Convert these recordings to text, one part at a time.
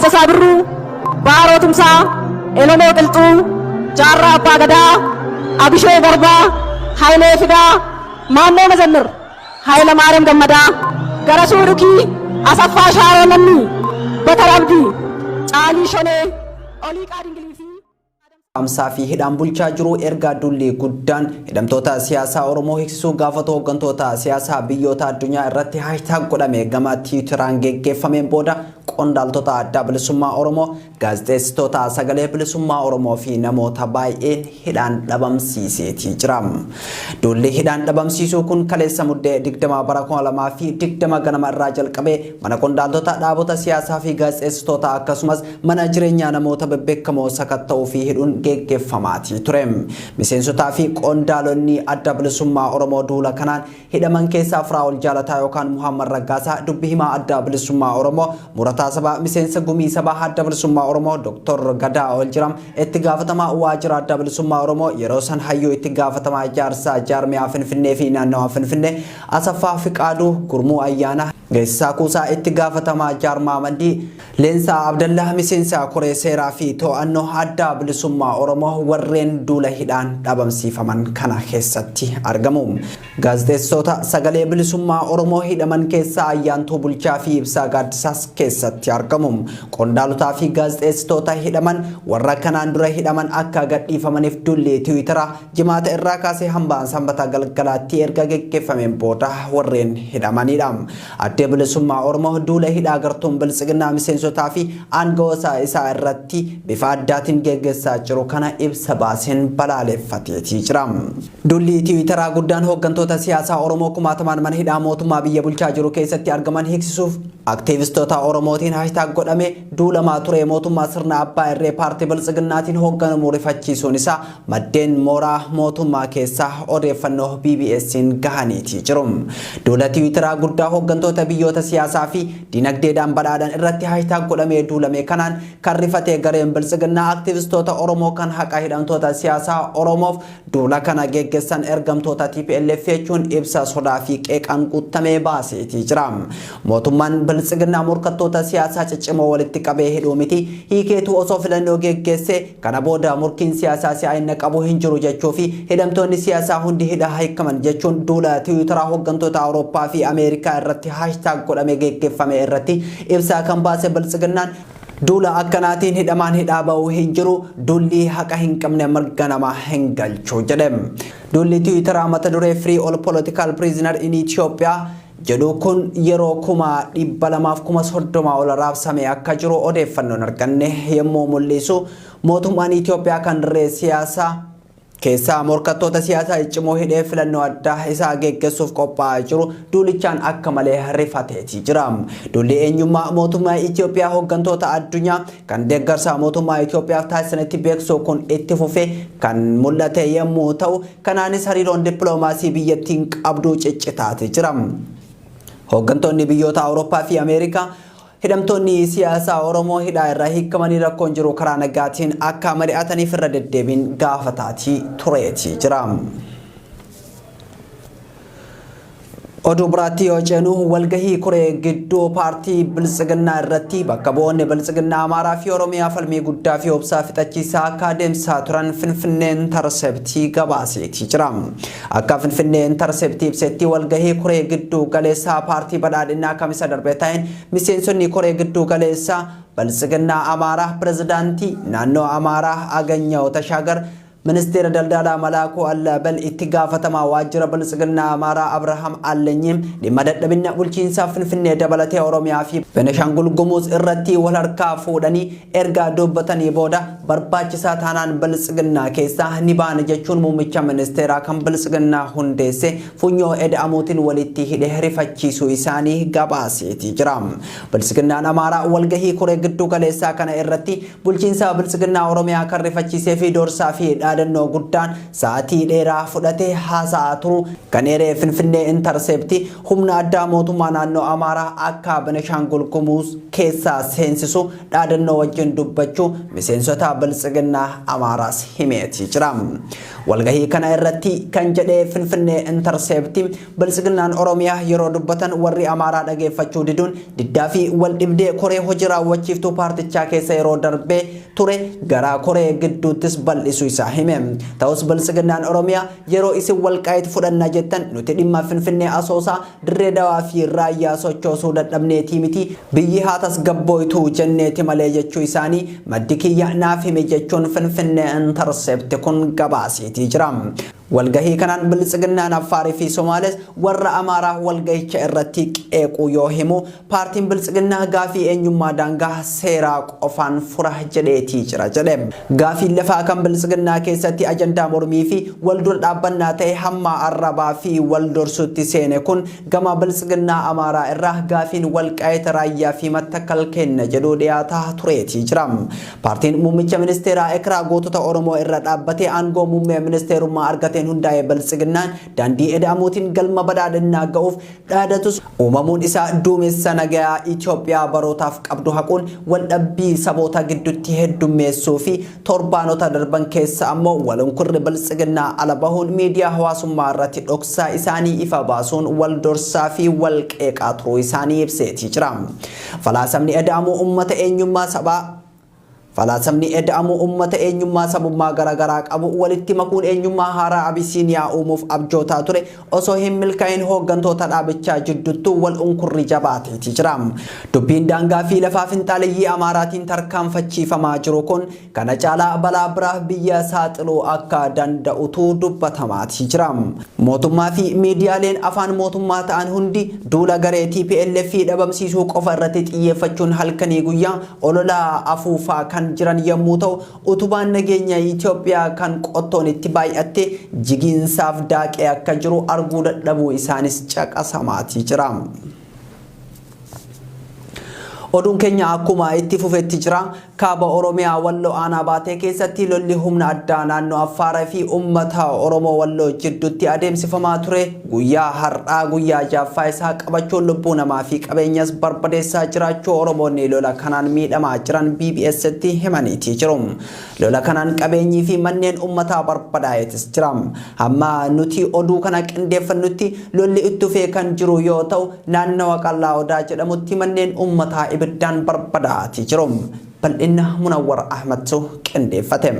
Taaddasaa Birruu, Baaroo Tumsaa, Elemoo Qilxuu, Jaarraa Abbaa Gadaa, Abishee Garbaa, Hayilee Fidaa, Maammoo Mazammir, Hayilamaariyaam Gammadaa, Garasuu Dhukii, Asaffaa Shaaroo Lammii, Bakar Abdii, Caalii Shonee, Oliiqaa Dingilii fi Qaamsaa fi hidhaan bulchaa jiru ergaa duulli guddaan hidhamtoota siyaasaa Oromoo hiiksisuu gaafatu hooggantoota siyaasaa biyyoota addunyaa irratti hashtag godhame gama Tiwiiteraan geggeeffameen booda qondaaltota Adda Bilisummaa Oromoo, gaazexeessitoota Sagalee Bilisummaa Oromoo fi namoota baay'een hidhaan dhabamsiiseetii jira. Duulli hidhaan dhabamsiisuu kun kaleessa Muddee 20 bara 2020 ganama irraa jalqabee mana qondaaltota dhaabota siyaasaa fi gaazexeessitoota akkasumas mana jireenyaa namoota bebbeekamoo sakatta'uu fi hidhuun geggeeffamaatii ture. Miseensotaa fi qondaalonni Adda Bilisummaa Oromoo duula kanaan hidhaman keessaa Firaa'ol Jaalataa yookaan Muhammad Raggaasaa dubbi himaa Adda Bilisummaa Oromoo, Murataa Sabaa, miseensa Gumii Sabaa Adda Bilisummaa Oromoo, Dr. Gadaa Oljiram, itti gaafatamaa Waajjira Adda Bilisummaa Oromoo yeroo san hayyuu itti gaafatamaa ijaarsa jaarmiyaa Finfinnee fi naannawaa Finfinnee, Asaffaa Fiqaaduu, Gurmuu Ayyaanaa, Geessisaa Kuusaa, itti gaafatamaa Jaarmaa Mandii, Leensaa Abdallaa, miseensa koree seeraa fi to'annoo Adda Bilisummaa Oromoo warreen duula hidhaan dhabamsiifaman kana keessatti argamu. Gaazexeessitoota Sagalee Bilisummaa Oromoo hidhaman keessaa Ayyaantuu Bulchaa fi Ibsaa Gaaddisaas keessatti argamu. Qondaalotaa fi gaazexeessitoota hidhaman warra kanaan dura hidhaman akka gadhiifamaniif duulli Tiwiitara Jimaata irraa kaasee hambaan Sanbata galgalaatti erga geggeeffameen booda warreen hidhamanidha. Addi Bilisummaa Oromoo duula hidhaa gartuun Biltsiginnaa miseensotaa fi aangawoota isaa irratti bifa addaatiin geggeessaa jiru kana ibsa baaseen balaaleffateetii jira. Duulli Tiwiitaraa guddaan hooggantoota siyaasaa Oromoo kumaatamaan mana hidhaa mootummaa biyya bulchaa jiru keessatti argaman hiiksisuuf aktiivistoota Oromootiin hashtag godhame duulamaa ture mootummaa sirna abbaa irree paartii Biltsiginnaatiin hoogganamu rifachiisuun isaa maddeen mooraa mootummaa keessaa odeeffannoo BBS'n gahaniitii jiru. Duula Tiwiitaraa guddaa hooggantoota biyyoota siyaasaa fi dinagdeedhaan badhaadhan irratti hashtag godhamee duulame kanaan kan rifatee gareen Biltsiginnaa aktiivistoota Oromoo kan haqa hidhamtoota siyaasaa Oromoof duula kana geggessan ergamtoota TPLF jechuun ibsa sodaa fi qeeqaan guutamee baaseetii jira. Mootummaan Biltsiginnaa morkattoota siyaasaa ciccimoo walitti qabee hidhuu miti hiikeetu osoo filannoo geggeessee kana booda murkiin siyaasaa si'aayina qabu hin jiru jechuu fi hidhamtoonni siyaasaa hundi hidhaa hiikaman jechuun duula Tiwiitaraa hooggantoota Awurooppaa fi Ameerikaa irratti hashtag godhame geggeeffame irratti ibsaa kan baase Biltsiginnaan duula akkanaatiin hidhamaan hidhaa ba'uu hin jiru, duulli haqa hin qabne mirga namaa hin galchu jedhe. Duulli Tiwiitaraa mata duree Free All Political Prisoner in Ethiopia jedhu kun yeroo 230,000 ol raabsame akka jiru odeeffannoon arganne yommuu mul'isu, mootummaan Itoophiyaa kan dirree siyaasaa keessaa morkattoota siyaasaa ciccimoo hidhee filannoo addaa isaa geggeessuuf qophaa'aa jiru duulichaan akka malee rifateetii jira. Duulli eenyummaa mootummaa Itoophiyaa hooggantoota addunyaa kan deeggarsa mootummaa Itoophiyaaf taasisanitti beeksisuu kun itti fufee kan mul'ate yommuu ta'u, kanaanis hariiroon dippiloomaasii biyyattiin qabdu ciccitaatee jira. Hooggantoonni biyyoota Awurooppaa fi Ameerikaa hidhamtoonni siyaasaa Oromoo hidhaa irraa hiikamanii rakkoon jiru karaa nagaatiin akka mari'ataniif irra deddeebiin gaafataatii tureetii jira. Oduu biraatti yoo ceenu, walgahii koree gidduu paartii Biltsiginnaa irratti bakka bu'oonni Biltsiginnaa Amaaraa fi Oromiyaa falmii guddaa fi obsaa fixachiisaa akka adeemsisaa turan Finfinnee Intarseptii gabaaseetii jira. Akka Finfinnee Intarseptii ibsetti, walgahii koree gidduu galeessaa paartii badhaadhinnaa kamisa darbe ta'een miseensonni koree gidduu galeessaa Biltsiginnaa Amaaraa pirezidaantii naannoo Amaaraa Aganyaw Tashaagar, Ministeera Daldalaa Malaakuu Allaabal, itti gaafatamaa waajjira Biltsiginnaa Amaaraa Abrahaam Allenyiin dhimma dadhabina bulchiinsaa Finfinnee dabalatee Oromiyaa fi Beneshaangul Gumuz irratti wal harkaa fuudhanii erga dubbatanii booda barbaachisaa taanaan Biltsiginnaa keessaa ni baana jechuun muummicha ministeeraa kan Biltsiginnaa hundeesse funyoo eda'amuutiin walitti hidhe rifachiisuu isaanii gabaaseetii jira. Biltsiginnaan Amaaraa walgahii koree gidduu galeessaa kana irratti bulchiinsa Biltsiginnaa Oromiyaa kan rifachiisee fi doorsaa fi dhaadannoo guddaan sa'aatii dheeraa fudhatee haasa'aa turu kan eeree Finfinnee Intarseepti, humna addaa mootummaa naannoo Amaaraa akka Beneshaangul Gumuz keessaa seensisu dhaadannoo wajjin dubbachuu miseensota Biltsiginnaa Amaaraas himeetii jira. Walgahii kana irratti kan jedhee Finfinnee Intercept, Biltsiginnaan Oromiyaa yeroo dubbatan warri Amaaraa dhageeffachuu diduun diddaa fi wal dhibdee koree hojii raawwachiiftuu paartichaa keessa yeroo darbee ture gara koree gidduuttis bal'isuu isaa hime. Ta'us Biltsiginnaan Oromiyaa yeroo isin Walqaayit fudhanna jettan nuti dhimma Finfinnee, Asoosaa, Dirree Dawaa fi Raayyaa sochoosuu dadhabneetii miti, biyyi haa tasgabbooytu jenneeti malee jechuu isaanii maddi kiyya naaf hime jechuun Finfinnee Intercept kun gabaaseetii jira. Walgahii kanaan Biltsiginnaan Affaarii fi Somaalees warra Amaaraa walgahicha irratti qeequu yoo himu, paartiin Biltsiginnaa gaafii eenyummaa daangaa seeraa qofaan fura jedheetii jira jedhe. Gaafiin lafaa kan Biltsiginnaa keessatti ajandaa mormii fi wal dura dhaabbannaa ta'e hamma arrabaa fi wal dorsutti seene kun gama Biltsiginnaa Amaaraa irraa gaafiin Walqaayit, Raayyaa fi Mattakkal kenna jedhu dhiyaataa tureetii jira. Paartiin muummicha ministeeraa Ekiraa gootota Oromoo irra dhaabbatee aangoo muummee ministeerummaa argateen hundaa'e Biltsiginnaan daandii eda'amuutiin galma badhaadhinnaa ga'uuf dhaadatus, uumamuun isaa duumessa nagayaa Itoophiyaa barootaaf qabdu haquun waldhabbii saboota gidduutti heddummeessuu fi torbaanota darban keessa ammoo walunkurri Biltsiginnaa ala bahuun miidiyaa hawaasummaa irratti dhoksaa isaanii ifa baasuun wal dorsaa fi wal qeeqaa turuu isaanii ibseetii jira. Falaasamni eda'amuu uummata eenyummaa sabummaa garaagaraa qabu walitti makuun eenyummaa haaraa Abisiiniyaa uumuuf abjootaa ture osoo hin milkaa'in hooggantoota dhaabichaa jidduttuu wal unkurri jabaateeti jira. Dubbiin daangaa fi lafaa finxaaleyyii Amaaraatiin tarkaanfachiifamaa jiru kun kana caalaa balaa biraaf biyya saaxiluu akka danda'utu dubbatamaatii jira. Mootummaa fi miidiyaaleen afaan mootummaa ta'an hundi duula garee TPLF dhabamsiisuu qofa irratti xiyyeeffachuun halkanii guyyaa olola afuufaa kan jiran yommuu ta'u, utubaan nageenya Itoophiyaa kan qottoon itti baay'atte jigiinsaaf daaqee akka jiru arguu dadhabuu isaanis caqasamaatii jira. Oduun keenya akkuma itti fufetti jira. Kaaba Oromiyaa Walloo aanaa Baatee keessatti lolli humna addaa naannoo Affaaraa fi uummata Oromoo Walloo jidduutti adeemsifamaa ture guyyaa har'aa guyyaa jaaffaa isaa qabachuun lubbuu namaa fi qabeenyas barbadeessaa jiraachuu Oromoonni lola kanaan miidhamaa jiran BBS'tti himaniitii jiru. Lola kanaan qabeenyii fi manneen uummataa barbadaa'eetis jira. Hamma nuti oduu kana qindeeffannutti lolli itti fufee kan jiru yoo ta'u, naannawa Qallaa Odaa jedhamutti manneen uummataa ibiddaan barbadaa'aatii jiru. Bal'inna Munawwar Ahmadtu qindeeffate.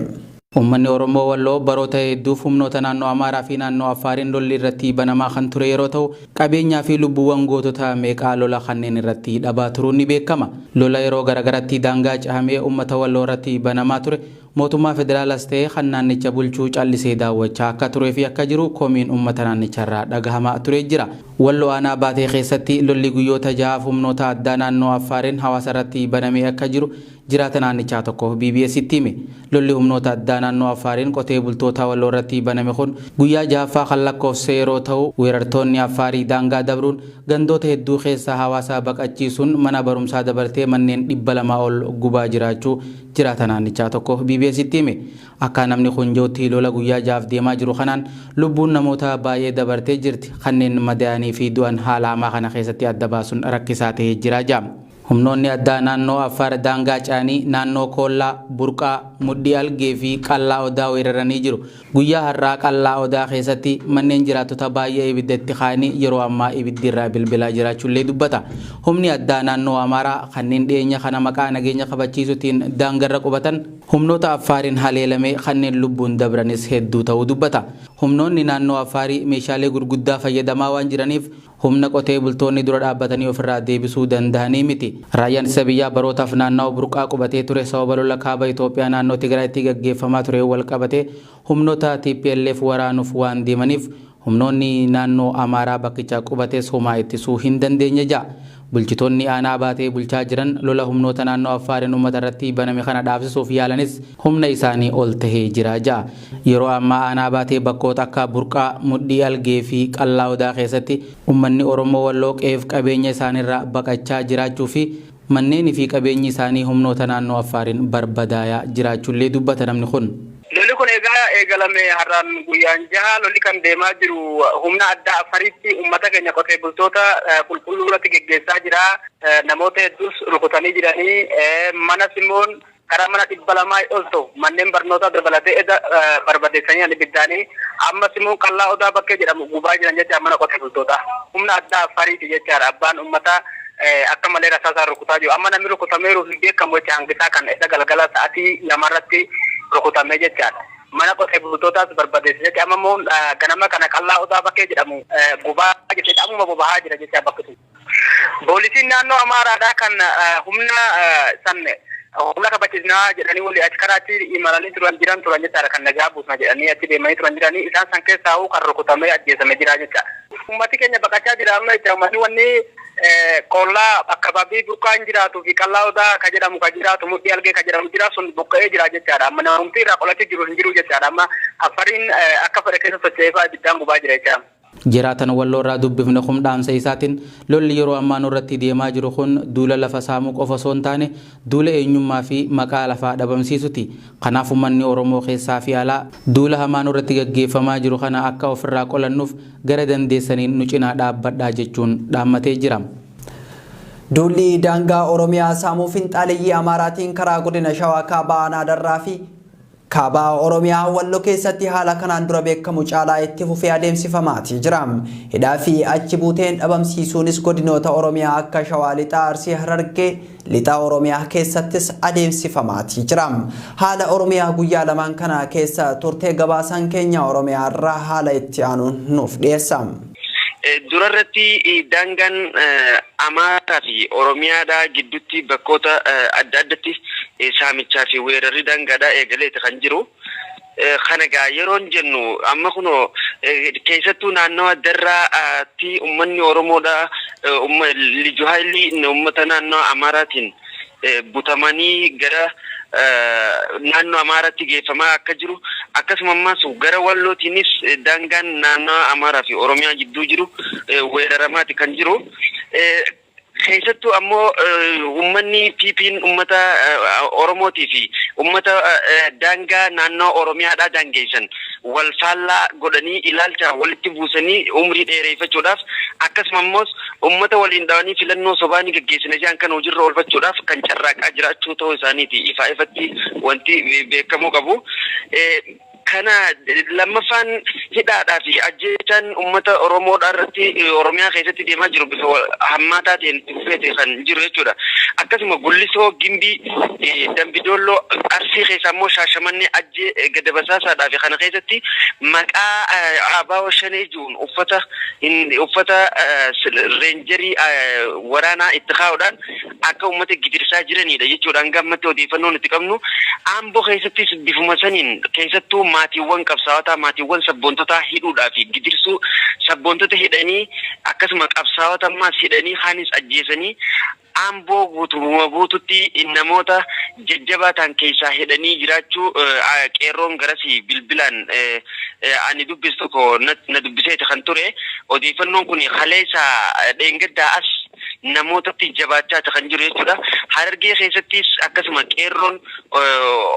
Uummanni Oromoo Walloo baroota hedduuf humnoota naannoo Amaaraa fi naannoo Affaariin lolli irratti banamaa kan ture yeroo ta'u, qabeenyaa fi lubbuuwwan gootota meeqaa lola kanneen irratti dhabaa turuun ni beekama. Lola yeroo garagaratti daangaa cehamee uummata Walloo irratti banamaa ture mootummaa federaalas ta'ee kan naannicha bulchuu callisee daawwachaa akka turee fi akka jiru komiin uummata naannicharraa dhagahamaa ture jira. Walloo aanaa Baatee keessatti lolli guyyoota 6f humnoota addaa naannoo Affaariin hawaasa irratti banamee akka jiru jiraata naannichaa tokko BBS'tti hime. Lolli humnoota addaa naannoo Affaariin qotee bultoota Walloo irratti baname kun guyyaa 6ffaa kan lakkoofse yeroo ta'u, weerartoonni Affaarii daangaa dabruun gandoota hedduu keessaa hawaasa baqachiisuun mana barumsaa dabalatee manneen 200 ol gubaa jiraachuu jiraata naannichaa tokko BBS'tti hime. Akka namni kun jedhutti lola guyyaa 6f deemaa jiru kanaan lubbuun namoota baay'ee dabartee jirti. Kanneen madaa'anii fi du'an haala hamaa kana keessatti adda baasuun rakkisaa ta'ee jira jedha. Humnoonni addaa naannoo Affaar daangaa ce'anii naannoo Koollaa, Burqaa, Mudhii Algee fi Qallaa Odaa weeraranii jiru. Guyyaa har'aa Qallaa Odaa keessatti manneen jiraattota baay'ee ibidda itti kaa'anii yeroo ammaa ibiddi irraa bilbilaa jiraachuullee dubbata. Humni addaa naannoo Amaaraa kanneen dhiyeenya kana maqaa nageenya kabachiisuutiin daangarra qubatan humnoota Affaariin haleelamee kanneen lubbuun dabranis hedduu ta'uu dubbata. Humnoonni naannoo Affaarii meeshaalee gurguddaa fayyadamaa waan jiraniif humna qotee bultoonni dura dhaabbatanii ofirraa deebisuu danda'anii miti. Raayyaan ittisa biyyaa barootaaf naannawa Burqaa qubatee ture sababa lola kaaba Itoophiyaa naannoo Tigraayitti gaggeeffamaa tureen wal qabatee humnoota TPLF waraanuuf waan deemaniif humnoonni naannoo Amaaraa bakkicha qubates homaa ittisuu hin dandeenye ja'a. Bulchitoonni aanaa Baatee bulchaa jiran lola humnoota naannoo Affaariin uummata irratti baname kana dhaabsisuuf yaalanis humna isaanii ol tahee jira ja'a. Yeroo ammaa aanaa Baatee bakkoota akka Burqaa, Mudhii Algee fi Qallaa Odaa keessatti uummanni Oromoo Walloo qe'eef qabeenya isaaniirraa baqachaa jiraachuu fi manneenii fi qabeenyi isaanii humnoota naannoo Affaariin barbadaayaa jiraachuullee dubbata namni kun. Lolli kun egaa eegalame har'aan guyyaan 6. Lolli kan deemaa jiru humna addaa Affariitti uummata keenya qotee bultoota qulqulluu irratti geggeessaa jira. Namoota hedduus rukutanii jiranii, manas immoo Karaa mana 200 ol ta'u manneen barnootaa dabalatee eda barbadeessanii ibiddaanii ammas immoo Qallaa Odaa bakkee jedhamu gubaa jiran jecha mana qotee bultootaa. Humna addaa Afariiti jechaadha. Abbaan uummataa akka malee rasaasaan rukutaa jiru. Amma namni rukutameeru hin beekamu jecha hangisaa kan isa galgala sa'aatii 2rratti rukutamee jechaadha. Mana qotee bultootaas barbadeesse jecha amma immoo ganama kana Qallaa Odaa bakkee jedhamu gubaa jecha ammuma boba'aa jira jecha bakki sun. Poolisiin naannoo Amaaraadhaa kan humna san humna kabachiisnaa jedhanii walii achi karaa achi imalanii turan jiran turan jechaadha kan nagaa buusna jedhanii achi deemanii turan jiranii isaan san keessaa kan rukutamee ajjeesamee jira jecha. Uummati keenya baqachaa jira amma jecha uummatni wanni qollaa bakka babii burqaan jiraatuu fi Qallaa Odaa ka jedhamu ka jiraatu mudhii algee ka jedhamu jira sun buqqa'ee jira jechaadha. Amma namumti irraa qolatti jiru hin jiru jechaadha. Amma Afariin akka fedhe keessa socho'ee fa'aa ibiddaan gubaa jira jechaadha. Jiraatan Walloo irraa dubbifne kun dhaamsa isaatiin lolli yeroo ammaa nurratti deemaa jiru kun duula lafa saamuu qofa osoo hin taane duula eenyummaa fi maqaa lafaa dhabamsiisuti. Kanaaf uummanni Oromoo keessaa fi alaa duula hamaa nurratti gaggeeffamaa jiru kana akka ofirraa qolannuuf gara dandeessaniin nu cinaa dhaabbadhaa jechuun dhaammatee jira. Duulli daangaa Oromiyaa saamuu finxaaleyyii Amaaraatiin karaa godina Shawaa Kaabaa aanaa Darraa fi Kaabaa Oromiyaa Walloo keessatti haala kanaan dura beekamu caalaa itti fufee adeemsifamaatii jira. Hidhaa fi achi buuteen dhabamsiisuunis godinoota Oromiyaa akka Shawaa Lixaa, Arsii, Harargee, Lixaa Oromiyaa keessattis adeemsifamaatii jira. Haala Oromiyaa guyyaa lamaan kana keessa turte gabaasaan keenya Oromiyaa irraa haala itti aanuun nuuf dhiyeessa. Dura irratti daangaan Amaaraa fi Oromiyaadhaa gidduutti bakkoota adda addatti saamichaa fi weerarri daangaadhaa eegaleeti kan jiru. Kana gaa yeroon jennu amma kunoo keessattuu naannawa Darraatti uummanni Oromoodhaa Liju Haayilii uummata naannawa Amaaraatiin butamanii gara naannoo Amaaraatti geeffamaa akka jiru akkasuma ammas gara Wallootiinis daangaan naannoo Amaaraa fi Oromiyaa gidduu jiru weeraramaati kan jiru. Keessattuu ammoo uummanni PP'n uummata Oromootii fi uummata daangaa naannoo Oromiyaadhaa daangeessan wal faallaa godhanii ilaalcha walitti buusanii umrii dheereeffachuudhaaf akkasuma immoo uummata waliin dhawanii filannoo sobaa ni gaggeessina jedhan kan hojiirra oolfachuudhaaf kan carraaqaa jiraachuu ta'uu isaaniiti ifaa ifatti wanti beekamuu qabu. Kana lammaffaan hidhaadhaa fi ajjeechaan uummata Oromoodhaa irratti Oromiyaa keessatti deemaa jiru bifa hammaataa ta'een itti fufeete kan jiru jechuudha. Akkasuma Gullisoo, Gimbii, Dambidolloo, Arsii keessa immoo Shaashamannee, Ajjee, Gadabasaasaadhaa fi kana keessatti maqaa ABO Shanee jiruun uffata uffata reenjarii waraanaa itti kaa'uudhaan akka uummata gidirsaa jiranidha jechuudha. Hanga ammatti odeeffannoo nuti qabnu Amboo keessattis bifuma saniin keessattuu maatiiwwan qabsaa'otaa maatiiwwan sabboontotaa hidhuudhaa fi gidirsuu sabboontota hidhanii akkasuma qabsaa'ota ammaas hidhanii kaanis ajjeesanii Amboo guutummaa guututti namoota jajjabaa ta'an keessaa hidhanii jiraachuu qeerroon garasii bilbilaan ani dubbisu tokko na dubbiseeti kan ture. Odeeffannoon kun kaleessa dheengaddaa as namootatti jabaachaati kan jiru jechuudha. Harargee keessattis akkasuma qeerroon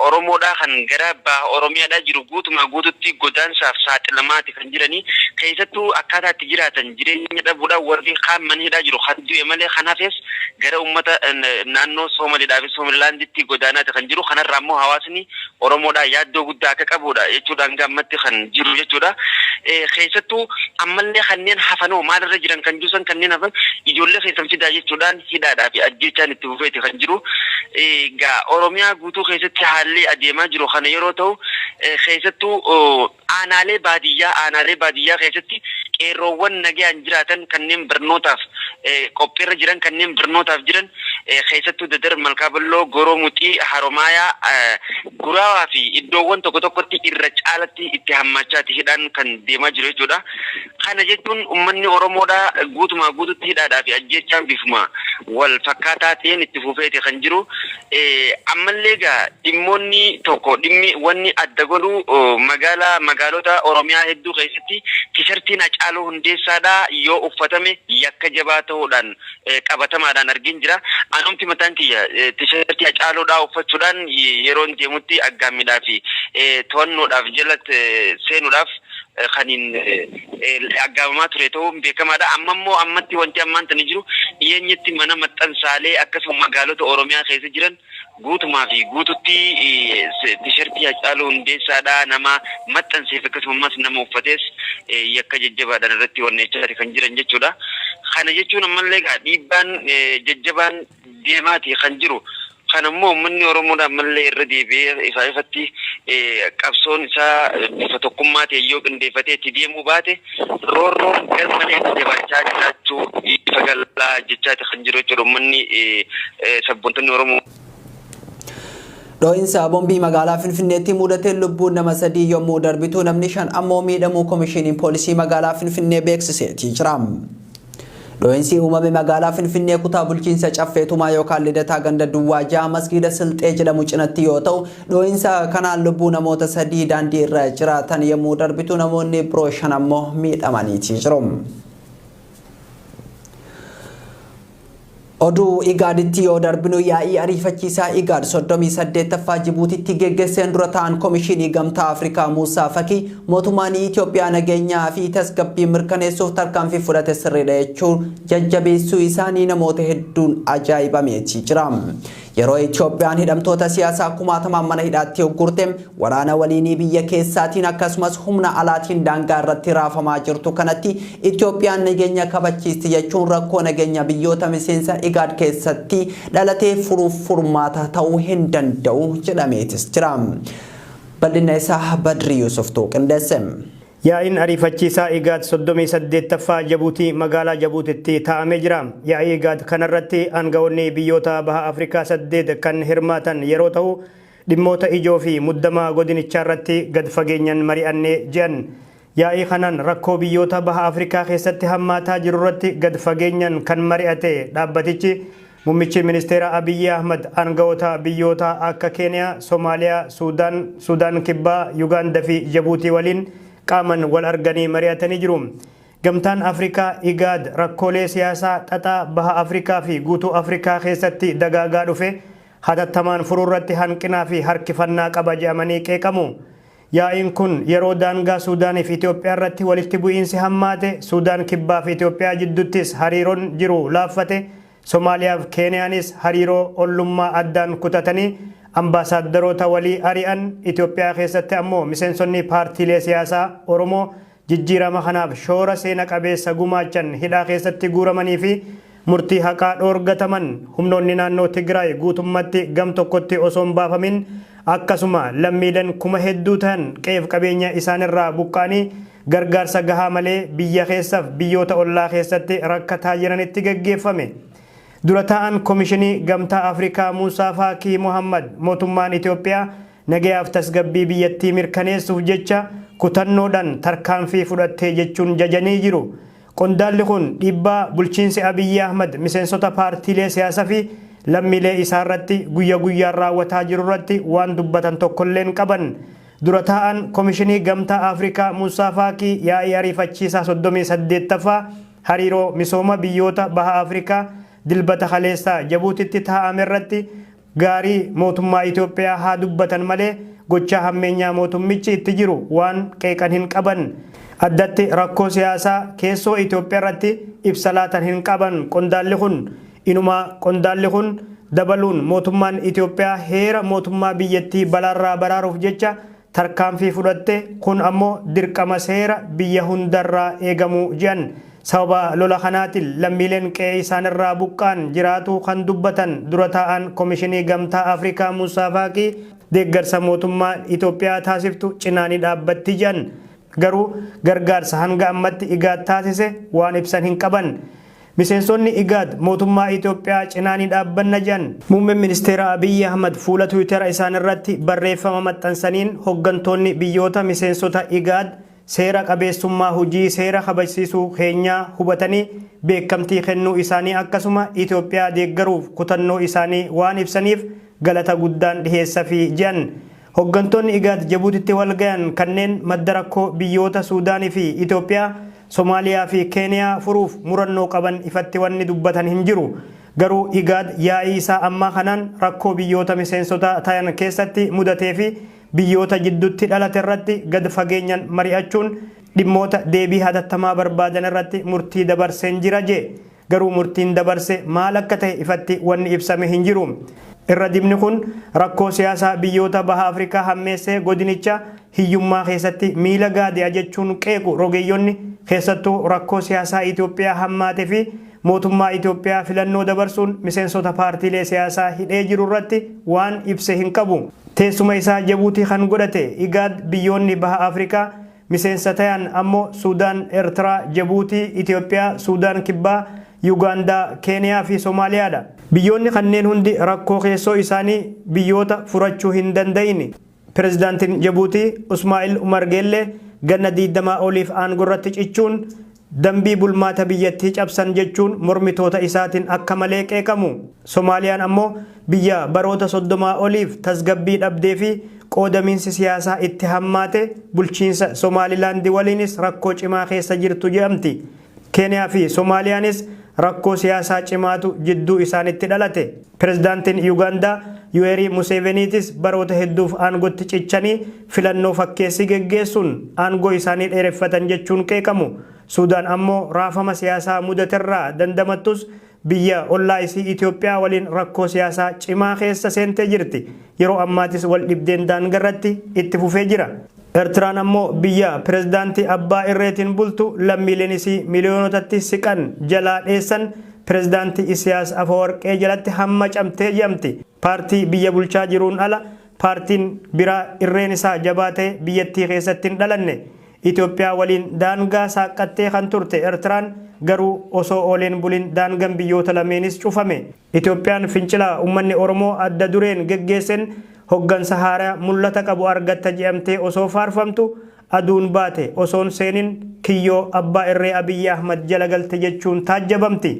Oromoodhaa kan gara baha Oromiyaadhaa jiru guutumaa guututti godaansaaf saaxilamaati kan jiranii. Keessattuu akkaataa itti jiraatan jireenya dhabuudhaan warri kaan mana hidhaa jiru kan du'e malee kan hafes gara uummata naannoo Soomaliidhaa fi Soomalilaanditti godaanaati kan jiru. Kanarraa immoo hawaasni Oromoodhaa yaaddoo guddaa akka qabudha jechuudha hanga ammatti kan jiru jechuudha. Keessattuu ammallee kanneen hafanoo maalirra jiran kan jiru san kanneen hafan ijoollee keessan fidaa jechuudhaan hidhaadhaa fi ajjeechaan itti fufeeti kan jiru. Egaa Oromiyaa guutuu keessatti haalli adeemaa jiru kana yeroo ta'u keessattuu aanaalee baadiyyaa keessatti qeerroowwan nagayaan jiraatan kanneen barnootaaf qophiirra jiran, kanneen barnootaaf jiran, keessattuu Dadar, Malkaa Bal'oo, Goroo Muxii, Haromaayaa, Guraawaa fi iddoowwan tokko tokkotti irra caalatti itti hammaachaati hidhaan kan deemaa jiru jechuudha. Kana jechuun uummanni Oromoodhaa guutumaa guututti hidhaadhaa fi ajjeechaan bifuma wal fakkaataa ta'een itti fufeeti kan jiru. Ammallee egaa dhimmoonni tokko dhimmi wanni adda godhu magaalaa magaalota Oromiyaa hedduu keessatti tishartiin Hacaaluu Hundeessaadhaa yoo uffatame yakka jabaa ta'uudhaan qabatamaadhaan argin jira. Anumti mataan kiyya tishartii Hacaaluudhaa uffachuudhaan yeroon deemutti aggaammiidhaa fi to'annoodhaaf jala seenuudhaaf Kaniin aggaamamaa ture ta'uun beekamaadha. Amma immoo ammatti wanti ammaan tani jiru dhiyeenyatti mana maxxansaalee akkasuma magaalota Oromiyaa keessa jiran guutumaa fi guututti tishertii Hacaaluu Hundeessaadhaa nama maxxanseef akkasumas nama uffatees yakka jajjabaadhaan irratti wanneechaa kan jiran jechuudha. Kana jechuun ammallee egaa dhiibbaan jajjabaan deemaati kan jiru. Kana immoo uummanni Oromoodha ammallee irra deebi'ee ifaa ifatti qabsoon isaa bifa tokkummaa ta'e yoo qindeeffatee itti deemuu baate roorroon garmalee itti jabaachaa jiraachuu ifa galaa jechaati kan jiru jechuudha uummanni sabboontonni Oromoo. Dhoo'insa bombii magaalaa Finfinneetti mudateen lubbuun nama 3 yommuu darbitu namni 5 ammoo miidhamuu Komishiniin Poolisii magaalaa Finfinnee beeksiseetii jira. Dhoo'insi uumame magaalaa Finfinnee kutaa bulchiinsa Caffee Tumaa yookaan Lidataa ganda Duwwaa 6 masgiida Silxee jedhamu cinatti yoo ta'u dhoo'insa kanaan lubbuu namoota 3 daandii irra jiraatan yommuu darbitu namoonni biroo 5 ammoo miidhamaniitii jiru. Oduu Igaaditti yoo darbinu yaa'ii ariifachiisaa Igaad 38ffaa Jibuutitti geggeesseen dura ta'an Komishinii Gamtaa Afrikaa Muusaa Fakii mootummaan Itoophiyaa nageenyaa fi tasgabbii mirkaneessuuf tarkaanfii fudhate sirriidha jechuun jajjabeessuu isaanii namoota hedduun ajaa'ibameetii jira. Yeroo Itoophiyaan hidhamtoota siyaasaa kumaatamaan mana hidhaatti uggurte waraana waliinii biyya keessaatiin akkasumas humna alaatiin daangaa irratti raafamaa jirtu kanatti Itoophiyaan nageenya kabachiisti jechuun rakkoo nageenya biyyoota miseensa Igaad keessatti dhalatee furuuf furmaata ta'uu hin danda'u jedhameetis jira. Bal'ina isaa Badri Yusuftu qindeesse. Yaa'iin ariifachiisaa IGAD 38ffaa Jabuutii magaalaa Jabuutitti taa'amee jira. Yaa'ii IGAD kanarratti aangawoonni biyyoota baha Afrikaa 8 kan hirmaatan yeroo ta'u, dhimmoota ijoo fi muddama godinichaarratti gad fageenyan mari'anne je'an. Yaa'ii kanaan rakkoo biyyoota baha Afrikaa keessatti hammaataa jirurratti gad fageenyan kan mari'ate dhaabbatichi, Mummichi Ministeera Abiyyi Ahmad aangawoota biyyoota akka Keeniyaa, Somaaliyaa, Suudaan, Suudaan Kibbaa, Yugaanda fi Jabuutii waliin qaaman wal arganii mari'atanii jiru. Gamtaan Afrikaa, IGAD, rakkoolee siyaasaa xaxaa Baha Afrikaa fi guutuu Afrikaa keessatti dagaagaa dhufe hatattamaan furuurratti hanqinaa fi harkifannaa qaba je'amanii qeeqamu. Yaa'iin kun yeroo daangaa Suudaaniif Itoophiyaarratti walitti bu'iinsi hammaate, Suudaan Kibbaa fi Itoophiyaa jidduttis hariiron jiru laaffate, Somaaliyaaf Keeniyaanis hariiroo ollummaa addaan kutatanii ambaasaaddaroota walii ari'an, Itoophiyaa keessatti ammoo miseensonni paartiilee siyaasaa Oromoo jijjiirama kanaaf shoora seena qabeessa gumaachan hidhaa keessatti guuramanii fi murtii haqaa dhoorgataman, humnoonni naannoo Tigraay guutummatti gam tokkotti osoo hin baafamin, akkasuma lammiilen kuma hedduu tahan qe'eef qabeenya isaanirraa buqqa'anii gargaarsa gahaa malee biyya keessaf biyyoota ollaa keessatti rakkataa jiranitti gaggeeffame. Dura taa'aan Komishinii Gamtaa Afrikaa Muusaa Faakii Mohaammad mootummaan Itoophiyaa nagayaaf tasgabbii biyyattii mirkaneessuuf jecha kutannoodhan tarkaanfii fudhatte jechuun jajanii jiru. Qondaalli kun dhiibbaa bulchiinsi Abiyyi Ahmad miseensota paartiilee siyaasafi lammiilee isaarratti guyya guyyaan raawwataa jirurratti waan dubbatan tokkolleen qaban. Dura taa'aan Komishinii Gamtaa Afrikaa Muusaa Faakii yaa'ii ariifachiisaa 38ffaa hariiroo misooma biyyoota Baha Afrikaa Dilbata kaleessaa Jabuutitti taa'amerratti gaarii mootummaa Itoophiyaa haa dubbatan malee gochaa hammeenyaa mootummichi itti jiru waan qeeqan hin qaban. Addatti rakkoo siyaasaa keessoo Itoophiyaarratti ibsa laatan hin qaban qondaalli kun. Inumaa qondaalli kun dabaluun mootummaan Itoophiyaa heera mootummaa biyyattii balaarraa baraaruuf jecha tarkaanfii fudhatte, kun ammoo dirqama seera biyya hundarraa eegamu je'an. Sababa lola kanaatiin lammiileen qe'ee isaanirraa buqqa'an jiraatuu kan dubbatan dura taa'aan Komishinii Gamtaa Afrikaa Muusaa Faaqii deeggarsa mootummaan Itoophiyaa taasiftu cinaa ni dhaabbatti je'an. Garuu gargaarsa hanga ammatti IGAD taasise waan ibsan hin qaban. Miseensonni IGAD mootummaa Itoophiyaa cinaa ni dhaabbanna jedhan. Muummeen Ministeera Abiyyi Ahmad fuula Tiwiitara isaanirratti barreeffama maxxansaniin hoggantoonni biyyoota miseensota IGAD seera qabeessummaa hojii seera kabajsiisuu keenyaa hubatanii beekamtii kennuu isaanii akkasuma Itoophiyaa deeggaruuf kutannoo isaanii waan ibsaniif galata guddaan dhiheessafi jedhan. Hoggantoonni IGAD Jabuutitti walgayan kanneen madda rakkoo biyyoota Suudaanii fi Itoophiyaa, Somaaliyaa fi Keeniyaa furuuf murannoo qaban ifatti wanni dubbatan hin jiru. Garuu IGAD yaa'ii isaa ammaa kanaan rakkoo biyyoota miseensota tayan keessatti mudatee fi biyyoota jiddutti dhalate irratti gad fageenyan mari'achuun Dhimmoota deebii hatattamaa barbaadan irratti murtii dabarseen jira jee. Garuu murtiin dabarse maal akka ta'e ifatti wanni ibsame hin jiru. Irra dibni kun rakkoo siyaasaa biyyoota baha Afrikaa hammeessee godinicha hiyyummaa keessatti miila gaadi'a jechuun qeequ rogeeyyonni keessattuu rakkoo siyaasaa Itoophiyaa hammaate fi mootummaa Itoophiyaa filannoo dabarsuun miseensota paartiilee siyaasaa hidhee jiru irratti waan ibse hin qabu. Teessuma isaa Jabuutii kan godhate IGAD biyyoonni baha Afrikaa miseensa tayan ammoo Suudaan, Eertiraa, Jabuutii, Itoophiyaa, Suudaan Kibbaa, Yugaandaa, Keeniyaa fi Somaaliyaadha. Biyyoonni kanneen hundi rakkoo keessoo isaanii biyyoota furachuu hin danda'in. Pirezidaantiin Jabuutii Usmaa'il Umar Geellee ganna 20 oliif aangorratti cichuun dambii bulmaata biyyattii cabsan jechuun mormitoota isaatiin akka malee qeeqamu. Somaaliyaan ammoo biyya baroota 30 oliif tasgabbii dhabdee fi qoodamiinsi siyaasaa itti hammaate bulchiinsa Somaalilaandi waliinis rakkoo cimaa keessa jirtu jedhamti. Keeniyaa fi Somaaliyaanis rakkoo siyaasaa cimaatu jidduu isaanitti dhalate. Pirezidaantiin Yugaandaa Yuweerii Museeveniitis baroota hedduuf aangotti cichanii filannoo fakkeessii geggeessuun aangoo isaanii dheereffatan jechuun qeeqamu. Suudaan ammoo raafama siyaasaa mudaterraa dandamattus biyya ollaa isii Itoophiyaa waliin rakkoo siyaasaa cimaa keessa seentee jirti. Yeroo ammaatis wal dhibdeen daangarratti itti fufee jira. Eertiraan ammoo biyya pirezidaantii abbaa irreetiin bultu lammiileen isii miliyoonotatti siqan jalaa dheessan pirezidaantii Isiyaas Afawarqee jalatti hamma camtee jedhamti. Paartii biyya bulchaa jiruun ala paartiin biraa irreen isaa jabaa ta'e biyyattii keessatti hin dhalanne. Itoophiyaa waliin daangaa saaqqattee kan turte Eertiraan garuu osoo ooleen bulin daangaan biyyoota lameenis cufame. Itoophiyaan fincila uummanni Oromoo adda dureen geggeessen hoggansa haaraa mul'ata qabu argatta jedhamtee osoo faarfamtu aduun baate osoon seenin kiyyoo abbaa irree Abiyyi Ahmad jala galte jechuun taajjabamti.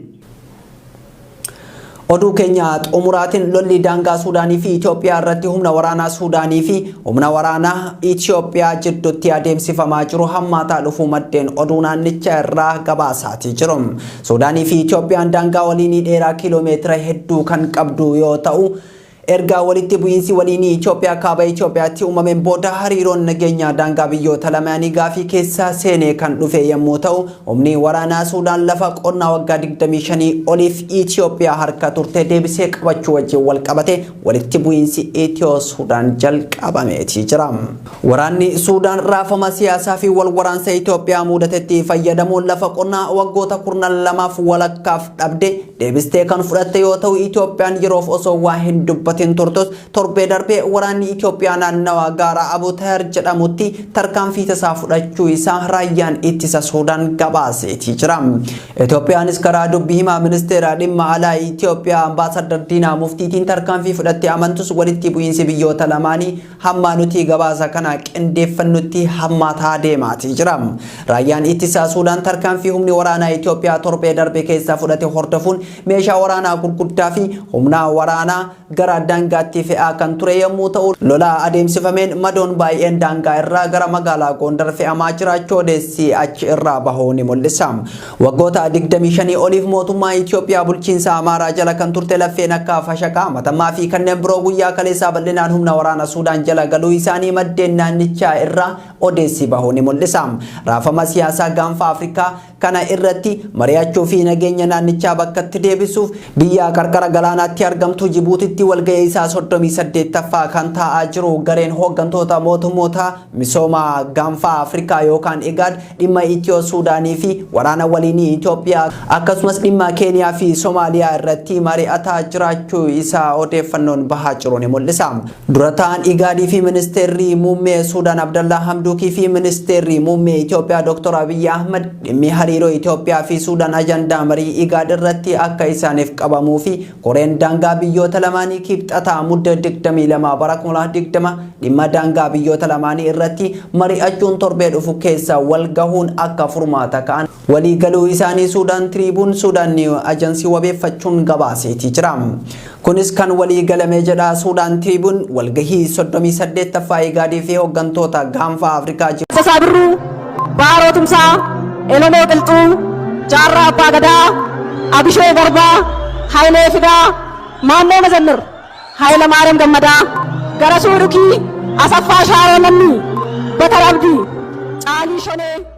Oduu keenya xumuraatiin lolli daangaa Suudaanii fi Itoophiyaa irratti humna waraanaa Suudaanii fi humna waraanaa Itoophiyaa jidduutti adeemsifamaa jiru hammaataa dhufuu maddeen oduu naannicha irraa gabaasaatii jiru. Suudaanii fi Itoophiyaan daangaa waliinii dheeraa kiiloomeetira hedduu kan qabdu yoo ta'u, erga walitti bu'iinsi waliinii Itoophiyaa kaaba Itoophiyaatti uumameen booda hariiroon nageenyaa daangaa biyyoota lamaanii gaafii keessa seenee kan dhufe yommuu ta'u, humni waraanaa Suudaan lafa qonnaa waggaa 25 oliif Itoophiyaa harka turte deebisee qabachuu wajjin wal qabate walitti bu'iinsi Itiyoo Suudaan jalqabameetii jira. Waraanni Suudaan raafama siyaasaa fi wal waraansa Itoophiyaa mudatetti fayyadamuun lafa qonnaa waggoota 12f walakkaaf dhabde deebistee kan fudhatte yoo ta'u, Itoophiyaan yeroof osoo waa hin dubbatin turtus torbee darbee waraanni Itoophiyaa naannawa gaara Abu Tahir jedhamutti tarkaanfii tasaa fudhachuu isaa raayyaan ittisa Suudaan gabaaseetii jira. Itoophiyaanis karaa dubbii himaa ministeera dhimma alaa Itoophiyaa Ambaasaddar Diinaa Muftiitiin tarkaanfii fudhattee amantus walitti bu'iinsi biyyoota lamaanii hamma nuti gabaasa kana qindeeffannutti hammaataa deemaatii jira. Raayyaan ittisaa Suudaan tarkaanfii humni waraanaa Itoophiyaa torbee darbe keessa fudhate hordofuun meeshaa waraanaa gurguddaa fi humna waraanaa gara daangaatti fe'aa kan ture yommuu ta'u, lola adeemsifameen madoon baay'een daangaa irraa gara magaalaa Gondar fe'amaa jiraachuu odeessi achi irraa bahuu ni mul'isa. Waggoota 25 oliif mootummaa Itoophiyaa bulchiinsa Amaaraa jala kan turte laffeen akka Fashaqaa, Matammaa fi kanneen biroo guyyaa kaleessaa bal'inaan humna waraana Suudaan jala galuu isaanii maddeen naannichaa irraa odeessi bahuu ni mul'isa. Raafama siyaasaa gaanfa Afrikaa kana irratti mari'achuu fi nageenya naannichaa bakkatti deebisuuf biyya qarqara galaanaatti argamtu Jibuutitti walga'ii isaa 38ffaa kan taa'aa jiru gareen hooggantoota mootummoota misooma gaanfa Afrikaa yookaan IGAD dhimma Itiyoo Suudaanii fi waraana waliinii Itoophiyaa akkasumas dhimma Keeniyaa fi Somaaliyaa irratti mari'ataa jiraachuu isaa odeeffannoon bahaa jiru ni mul'isa. Dura ta'an IGADii fi ministeerri muummee Suudaan Abdallaa Hamduukii fi ministeerri muummee Itoophiyaa Dr. Abiyyi Ahmad dhimmi hariiroo Itoophiyaa fi Suudaan ajandaa marii IGAD irratti akka isaaniif qabamuu fi koreen daangaa biyyoota lamaanii kibxataa mudda 22 bara 2020 dhimma daangaa biyyoota lamaanii irratti mari'achuun torbee dhufu keessa wal gahuun akka furmaata ka'an waliigaluu isaanii Suudaan Tiriibuun Suudaan Niiw Ajansii wabeeffachuun gabaaseetii jira. Kunis kan waliigalame jedha Suudaan Tiriibuun walgahii 38ffaa IGADii fi hooggantoota gaanfa Afrikaa Tasaa Birruu, Baaroo Tumsaa, Elemoo Qilxuu, Jaarraa Abbaa Gadaa, Abishee Garbaa, Hayilee Fidaa, Maammoo Mazammir, Hayila Maariyaam Gammadaa, Garasuu Dhukii, Asaffaa Shaaroo Lammii, Bakar Abdii, Caalii Shonee.